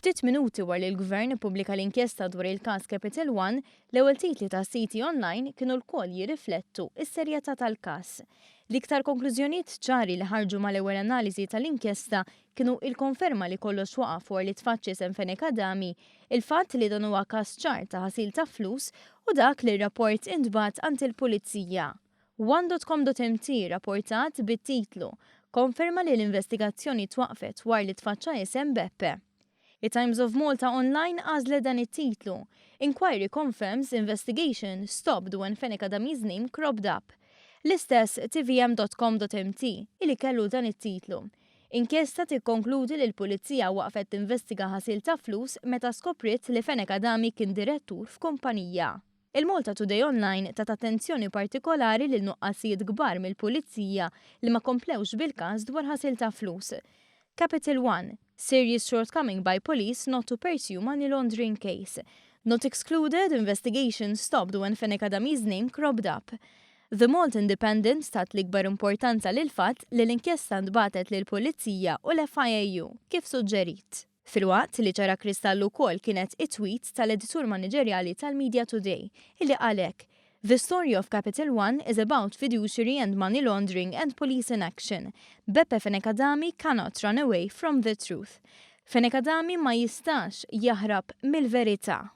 Ftit minuti wara li l-Gvern ippubblika l-inkjesta dwar il-każ Capital One, l-ewwel titli ta' siti online kienu lkoll jirriflettu s-serjetà tal-każ. L-iktar konklużjonijiet ċari li ħarġu mal-ewwel analiżi tal-inkjesta kienu il-konferma li kollox waqaf wara li tfaċċa isem Fenech Adami, il-fatt li dan huwa każ ċar ta' ħasil ta' flus u dak li r-rapport intbagħat għand il-pulizija. One.com.mt rapportat bit-titlu "Konferma li l-investigazzjoni twaqfet wara li tfaċċa isem Beppe". Il-Times of Malta Online għażlet dan it-titlu: "Inquiry confirms investigation stopped when Fenech Adami's name cropped up". L-istess tvm.com.mt illi kellu dan it-titlu: "Inkjesta tikkonkludi li l-pulizija waqfet tinvestiga ħasil ta' flus meta skopriet li Fenech Adami kien direttur f'kumpanija". Il-Malta Today Online tat attenzjoni partikolari lil nuqqasijiet kbar mill-pulizija li ma komplewx bil-każ dwar ħasil ta' flus. "Capital One, serious shortcoming by police not to pursue money laundering case. Not excluded, investigation stopped when Fenech Adami's name cropped up". The Malta Independent tat l-ikbar importanza lil fatt li l-inkjesta ntbagħtet lill-pulizija u l-FIAU kif suġġerit. Filwaqt li ċara kristallu wkoll kienet it-tweet tal-editur maniġerjali tal-Media Today illi qalek: "The story of Capital One is about fiduciary and money laundering and police in action. Beppe Fenech Adami cannot run away from the truth." Fenech Adami ma jistax jaħrab mill-verità.